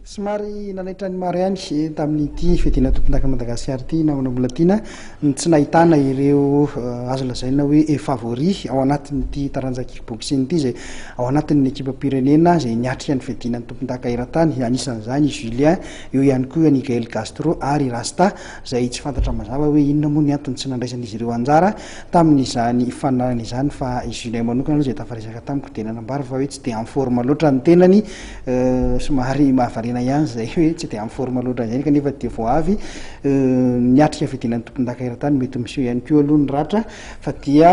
Somary nanaitra ny maro ihany tamin'ity fiadiana tompondakan'i Madagasikara ity namana Mbolatiana ny tsy nahitana ireo azo lazaina hoe favori ao anatin'ity taranja kickboxing ity izay ao anatin'ny ekipam-pirenena izay niatrika ny fiadiana ny tompondaka eran-tany, anisan'izany i Julien, eo ihany koa i Gaël Gastro ary i Rasta izay tsy fantatra mazava hoe inona moa ny antony tsy nandraisan'izy ireo anjara tamin'izany faninanana izany fa i Julien manokana aloha izay tafaresaka tamiko dia nanambara fa hoe tsy dia en forme loatra ny tenany. Somary mahavariana ihany izay hoe tsy dia en forme loatra izay kanefa dia vao avy niatrika fiadiana ny tompondaka eran-tany, mety miseho ihany koa aloha ny ratra fa dia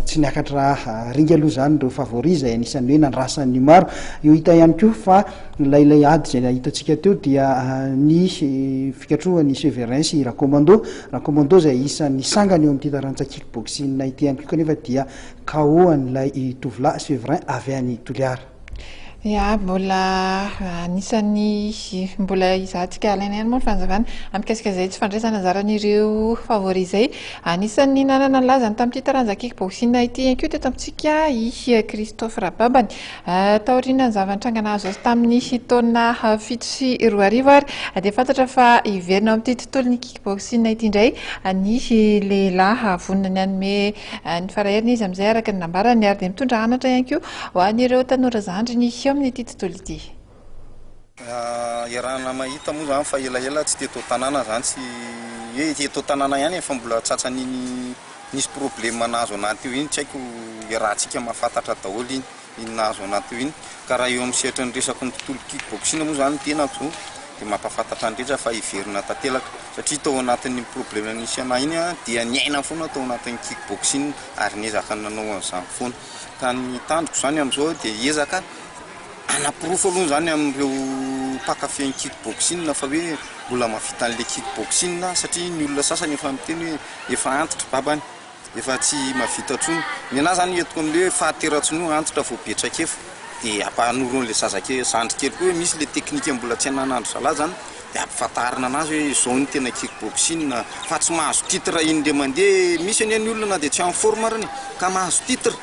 tsy niakatra ringa aloha izany ireo favori izay anisan'ny hoe nandrasan'ny maro. Io hita ihany koa fa ilay ilay ady izay hitantsika teo dia ny fikatrohan'i Severin sy i Rakomando, Rakomando izay isan'ny sangany eo amin'ity taranja kickboxing ity ihany koa kanefa dia KO an'ilay tovolahy Severin avy any Toliara. Ya, mbola anisan'ny mbola izahantsika alaina ihany moa ny fanazavana mikasika izay tsy fandraisana anjaran'ireo favori izay. Anisan'ny nanana ny lazany tamin'ity taranja kickboxing ity ihany koa teto amintsika i Christophe Rababany. Taorian'ny zava-nitranga nahazo azy tamin'ny taona 2007 ary dia fantatra fa hiverina ao amin'ity tontolon'ny kickboxing ity indray ny lehilahy vonona ny hanome ny faraheriny izy amin'izay araka ny nambarany ary dia mitondra anatra ihany koa Ho an'ireo tanora zandriny eo amin'ity tontolo ity. Iarahana mahita moa izany fa elaela tsy teto an-tanàna izany tsy hoe eto an-tanàna ihany e fa mbola tratran'iny nisy problème nahazo anah teo iny tsy haiko iarahantsika mahafantatra daholo iny iny nahazo anah teo iny ka raha eo amin'ny sehatry ny resaky ny tontolo kick boxing moa izany ny tenako zao dia mampahafantatra ny rehetra fa hiverina tantelaka satria tao anatin'iny problème nisy anah iny dia niaina foana tao anatin'ny kick boxing ary niezaka nanao an'izany foana. Ka ny tanjoko izany amin'izao dia hiezaka hanaporofo aloha izany amin'ireo mpankafy ny kick boxing fa hoe mbola mahavita an'ilay kick boxing aho satria ny olona sasany efa miteny hoe efa antitra babany, efa tsy mahavita intsony. Ny an'ahy izany entiko amin'ilay hoe fahatera-tsinoa antitra vao be traikefa dia ampanoro an'ilay zazakely, zandry kely koa hoe misy ilay teknika mbola tsy ananandry zalahy izany dia ampifantarina anazy hoe izao no tena kick boxing fa tsy mahazo titre indray mandeha, misy anie ny olona na dia tsy en forme arany ka mahazo titre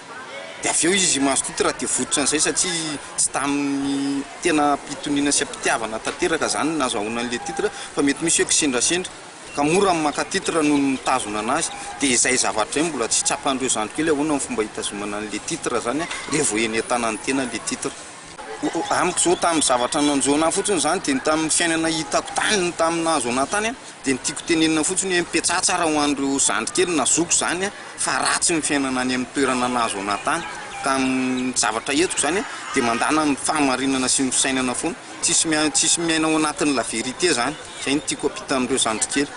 dia avy eo izy mahazo titre dia votsotra an'izay satria tsy tamin'ny tena am-pitoniana sy am-pitiavana tanteraka izany no nahazahoana an'ilay titre fa mety misy hoe kisendrasendra ka mora ny maka titre noho ny mitazona anazy dia izay zavatra izay mbola tsy tsapan'ireo zandry kely ahoana ny fomba hitazomana an'ilay titre izany rehefa vao eny an-tanan'ny tena ilay titre. Amiko izao tamin'ny zavatra nanjo anah fotsiny izany dia ny tamin'ny fiainana hitako tany ny tamin'ny nahazo anah tany dia ny tiako tenenina fotsiny hoe mipetsaha tsara ho an'ireo zandry kely na zoky izany fa ratsy ny fiainana any amin'ny toerana nahazo anah tany ka ny zavatra entiko izany dia mandàna amin'ny fahamarinana sy ny fisainana foana tsisy tsisy miaina ao anatin'ny la vérité izany izay no tiako ampita amin'ireo zandry kely.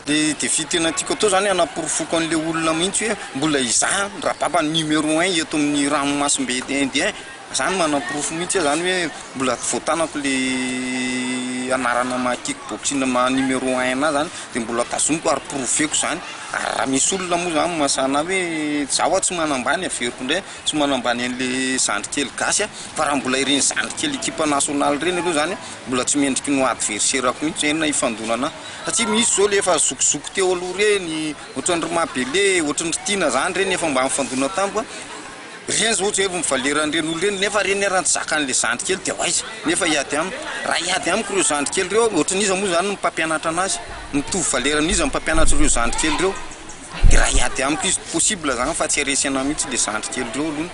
Le défi tena tiako atao zany hanaporofoko an'le olona mihitsy hoe mbola izaho Rababa numéro un eto amin'ny ranomasimbe indien. Zany manaporofo mihitsy aho zany hoe mbola voatanako le anarana maha kick boxing maha numéro un anahy zany de mbola tazomiko ary prouver-ko zany ary raha misy olona moa zany mahasana hoe zaho aho tsy manambany averiko indray tsy manambany an'le zandry kely gasy fa raha mbola ireny zandry kely ekipa nationale ireny aloha zany mbola tsy mendriky ny ho adversaire-ko mihitsy zay na hifandona anahy satria misy zao le efa zokizoky teo aloha ireny ohatran'ny ry Mabele ohatran'ny ry Tiana zany ireny efa mba nifandona tamiko. Ireny zao jevo ny valeran'ireny olona ireny nefa ireny ary tsy zakan'le zandry kely dia ho aiza nefa hiady aminy? Raha hiady amiko ireo zandry kely ireo ohatran'iza moa zany ny mpampianatra anazy? Mitovy valera amin'iza ny mpampianatra ireo zandry kely ireo? Dia raha hiady amiko izy possible zany fa tsy haresy anah mihitsy le zandry kely ireo aloha.